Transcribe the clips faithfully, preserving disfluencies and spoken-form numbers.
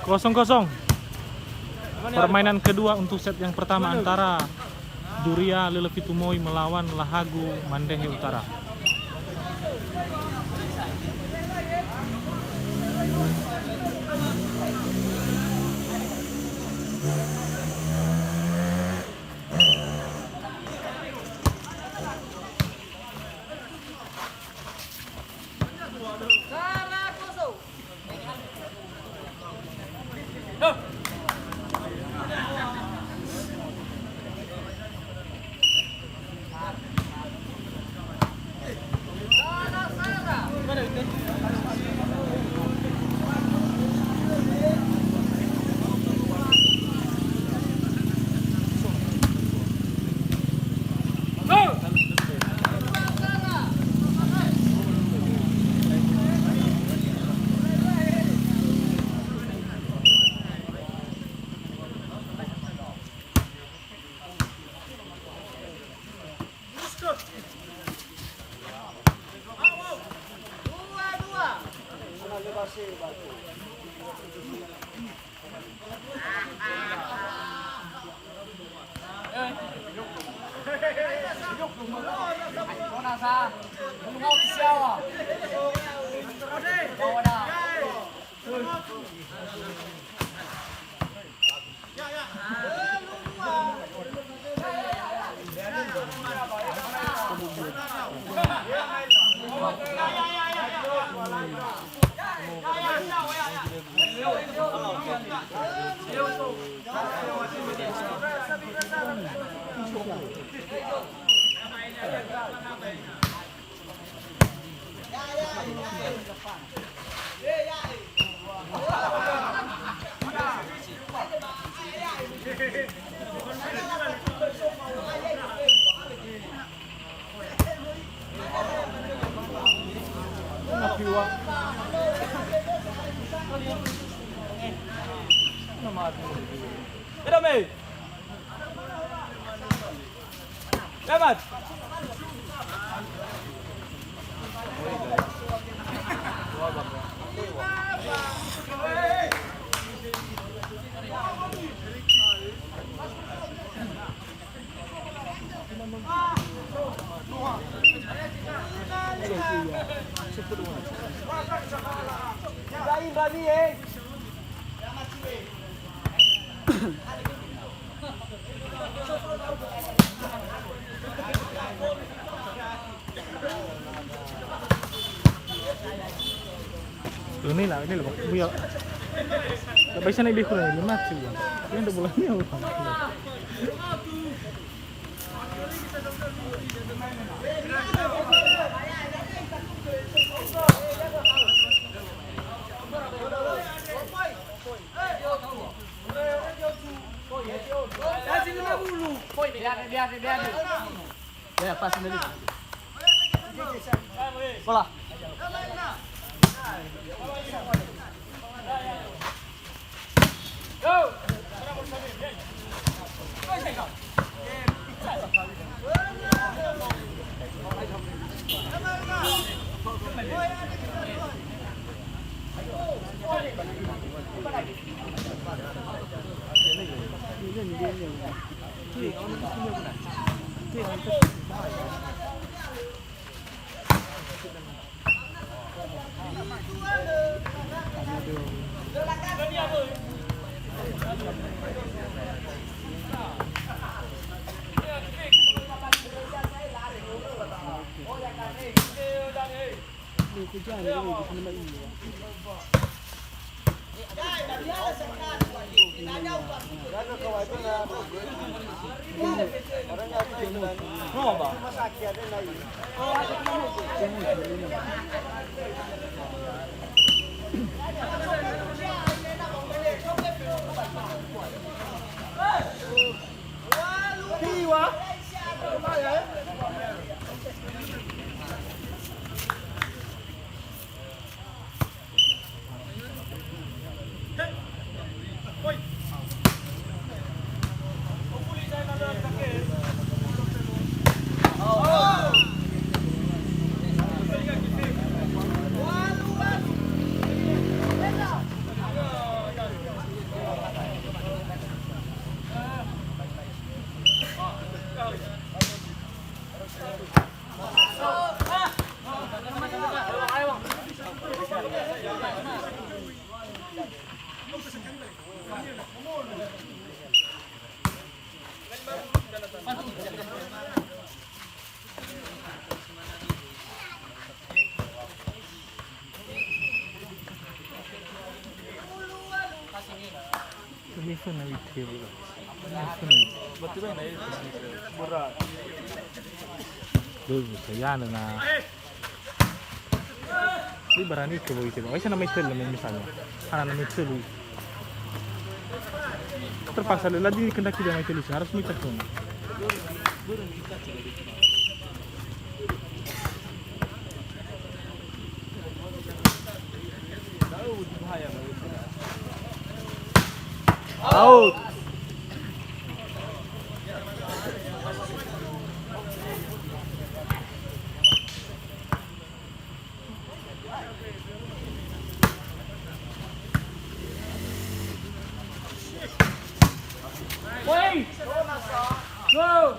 Kosong kosong. Permainan kedua untuk set yang pertama antara Duria Lele Fitu Moi melawan Lahagu Mandehe Utara. Lewat. Ini lah, ini loh, Bu ya. Tak bisa naik di kurang ini mati ya. Ini udah bulannya. Biar, biar, biar. Ya, pas sendiri. Bola. Ini pun nawi table. Ini pun nawi. Betul kan, nawi. Berat. Dulu saya na. Ini barani ke begitu. Bisa nama itu lah misalnya. Hana nama itu. Terpaksa lagi kendaki dia nama itu, harus minta pun. Out. Woi. Go.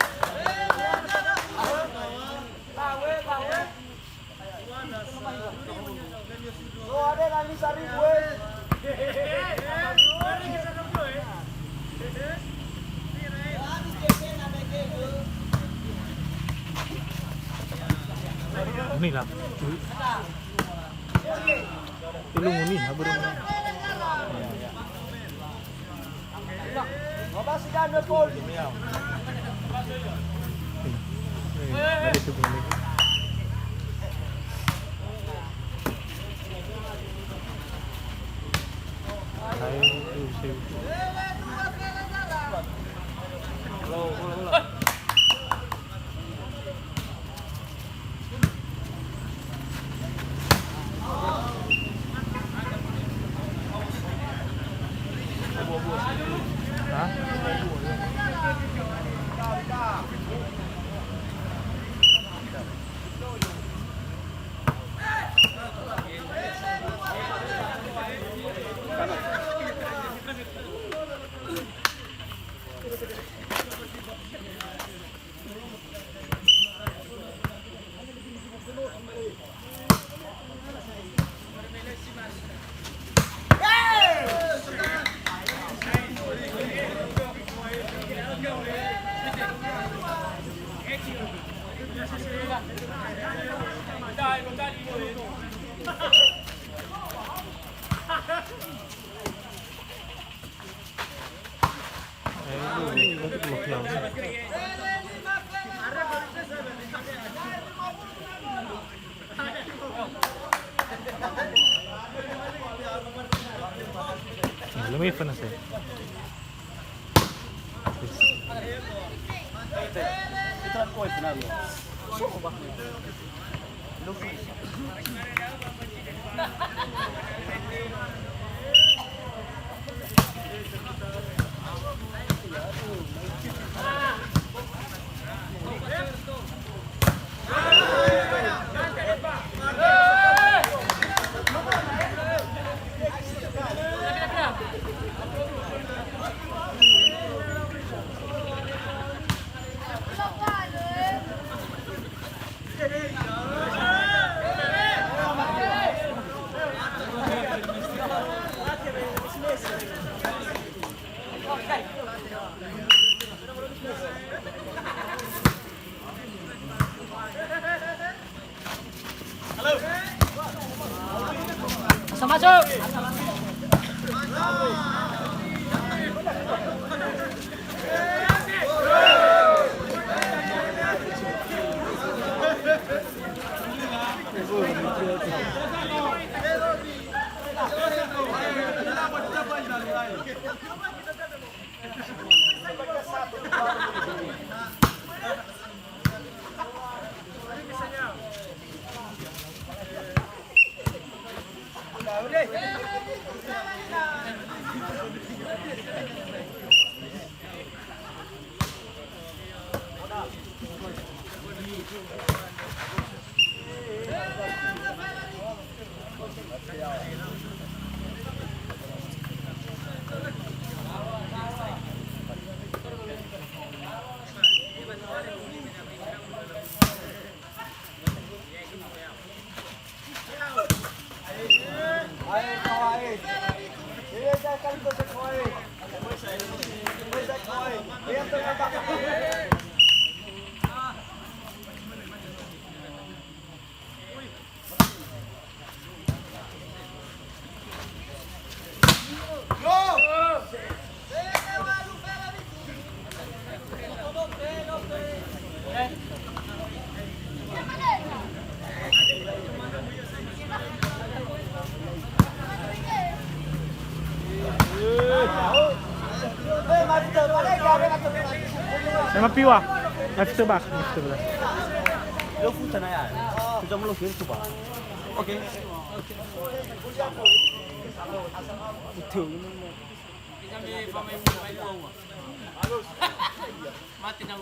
Ini lah. Ilungu ni, ha, baru. Nah, lu main fana saya. Bisa masuk. Mapiwa. Live tebak, live tebak. Lo futa na ya. Sudah melo futa ba. Oke. Betul. Mati na.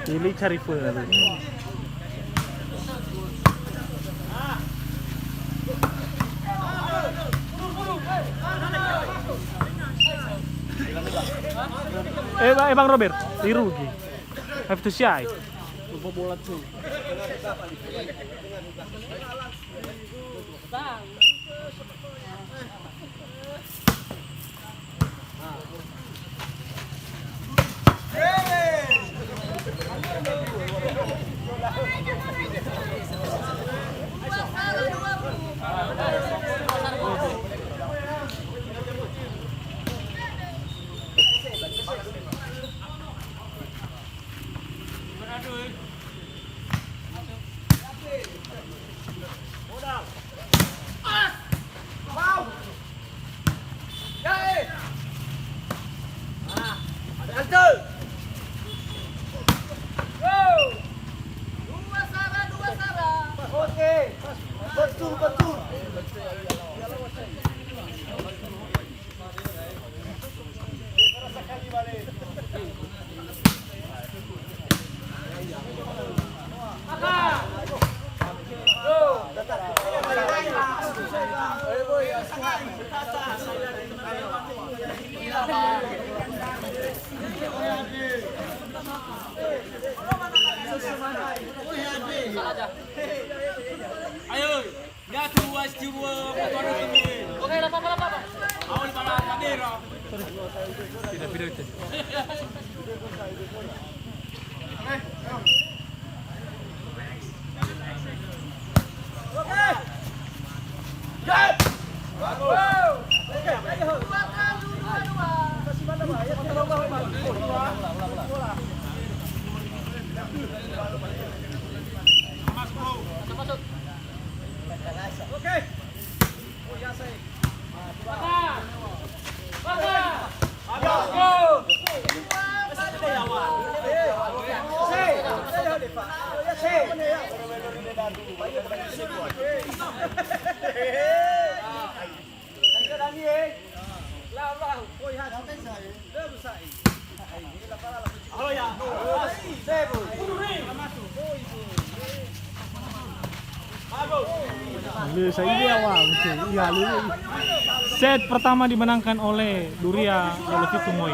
Ini cari full. Eh, Bang, eh, Bang Robert, dirugi. Have to shy. Lupa bola tuh. Oke, betul, betul. Ayo. Ya, tu, was, tu, uh, motor tu ni. Oke, la papa, la papa. Awal bala kamera. Pindah, pindah, pindah. Oke. Ya. Bagus. Oke, ayo. Kasih mana, Pak? Ya, tolong, Pak. Masuk, Bro. Masuk, masuk. Set pertama dimenangkan oleh Duria Lolofitu Moi.